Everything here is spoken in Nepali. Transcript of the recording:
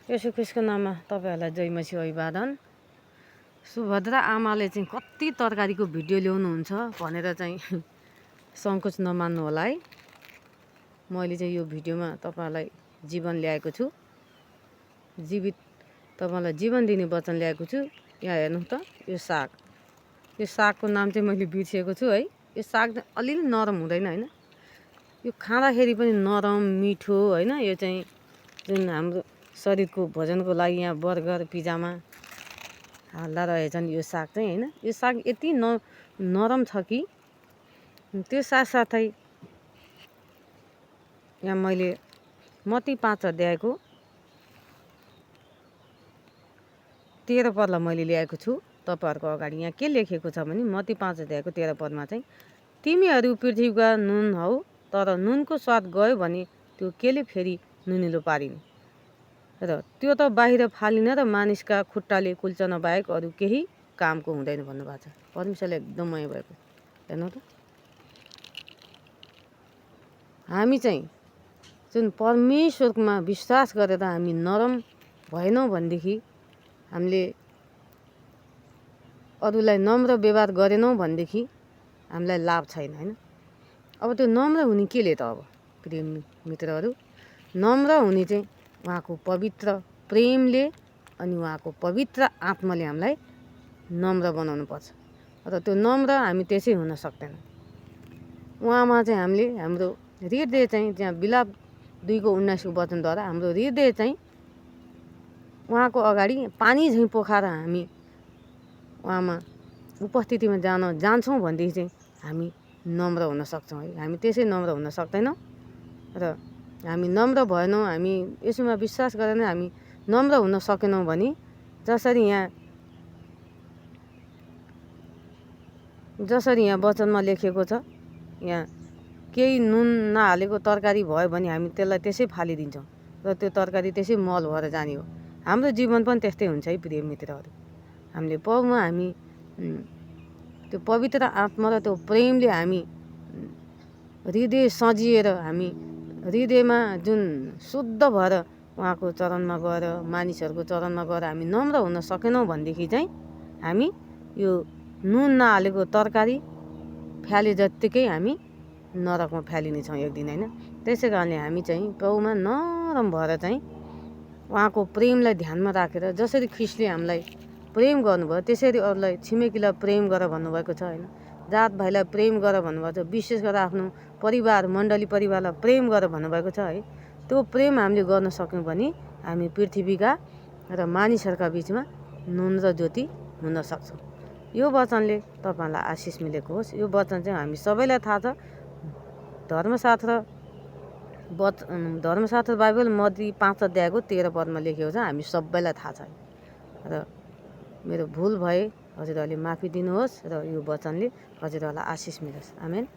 यसो ख्रिस्टको नाममा तपाईँहरूलाई जय मसी अभिवादन। सुभद्रा आमाले चाहिँ कति तरकारीको भिडियो ल्याउनुहुन्छ भनेर चाहिँ सङ्कोच नमान्नु होला है। मैले चाहिँ यो भिडियोमा तपाईँहरूलाई जीवन ल्याएको छु, जीवित तपाईँलाई जीवन दिने वचन ल्याएको छु। यहाँ हेर्नु त, यो सागको नाम चाहिँ मैले बिर्सेको छु है। यो साग चाहिँ अलिअलि नरम हुँदैन होइन, यो खाँदाखेरि पनि नरम मिठो होइन। यो चाहिँ जुन हाम्रो शरीरको भोजनको लागि यहाँ बर्गर पिज्जामा हाल्दा रहेछन् यो साग चाहिँ होइन। यो साग यति नरम छ कि त्यो साथसाथै यहाँ मैले मत्ती 5 अध्यायको 13 पदलाई मैले ल्याएको छु तपाईँहरूको अगाडि। यहाँ के लेखेको छ भने मत्ती 5 अध्यायको 13 पदमा चाहिँ, तिमीहरू पृथ्वीका नुन हौ, तर नुनको स्वाद गयो भने त्यो केले फेरि नुनिलो पारिने र त्यो त बाहिर फालिन र मानिसका खुट्टाले कुल्चन बाहेक अरू केही कामको हुँदैन भन्नुभएको छ। परमेश्वरले एकदम माया भएको। हेर्नु त, हामी चाहिँ जुन परमेश्वरमा विश्वास गरेर हामी नरम भएनौँ भनेदेखि, हामीले अरूलाई नम्र व्यवहार गरेनौँ भनेदेखि हामीलाई लाभ छैन होइन। अब त्यो नम्र हुने केले त, अब प्रिय मित्रहरू, नम्र हुने चाहिँ उहाँको पवित्र प्रेमले अनि उहाँको पवित्र आत्माले हामीलाई नम्र बनाउनु पर्छ। र त्यो नम्र हामी त्यसै हुन सक्दैन। उहाँमा चाहिँ हामीले हाम्रो हृदय चाहिँ त्यहाँ बिलाप 2:19 वचनद्वारा हाम्रो हृदय चाहिँ उहाँको अगाडि पानी झैँ पोखाएर हामी उहाँमा उपस्थितिमा जान्छौँ भनेदेखि चाहिँ हामी नम्र हुन सक्छौँ है। हामी त्यसै नम्र हुन सक्दैनौँ र हामी नम्र भएनौँ, हामी यसोमा विश्वास गरेन, हामी नम्र हुन सकेनौँ भने जसरी यहाँ वचनमा लेखेको छ, यहाँ केही नुन नहालेको तरकारी भयो भने हामी त्यसलाई त्यसै फालिदिन्छौँ र त्यो तरकारी त्यसै मल भएर जाने हो। हाम्रो जीवन पनि त्यस्तै हुन्छ है प्रिय मित्रहरू। हामीले प्रभुमा हामी त्यो पवित्र आत्मा र त्यो प्रेमले हामी हृदय सजिएर हामी हृदयमा जुन शुद्ध भएर उहाँको चरणमा गएर मानिसहरूको चरणमा गएर हामी नम्र हुन सकेनौँ भनेदेखि चाहिँ हामी यो नुन नहालेको तरकारी फ्याले जत्तिकै हामी नरकमा फ्यालिनेछौँ एक दिन होइन। त्यसै कारणले हामी चाहिँ प्रभुमा नरम भएर चाहिँ उहाँको प्रेमलाई ध्यानमा राखेर, जसरी ख्रिस्टले हामीलाई प्रेम गर्नुभयो त्यसरी अरूलाई छिमेकीलाई प्रेम गर भन्नुभएको छ होइन। जात भाइलाई प्रेम गर भन्नुभएको छ, विशेष गरेर आफ्नो परिवार मण्डली परिवारलाई प्रेम गर भन्नुभएको छ है। त्यो प्रेम हामीले गर्न सक्यौँ भने हामी पृथ्वीका र मानिसहरूका बिचमा नुन र ज्योति हुन सक्छौँ। यो वचनले तपाईँहरूलाई आशिष मिलेको होस्। यो वचन चाहिँ हामी सबैलाई थाहा छ। धर्मशास्त्र बाइबल मत्ती 5 अध्यायको 13 पदमा लेखेको छ, हामी सबैलाई थाहा छ र मेरो भुल भए हजुरहरूले माफी दिनुहोस् र यो वचनले हजुरहरूलाई आशिष मिलोस्। आमेन।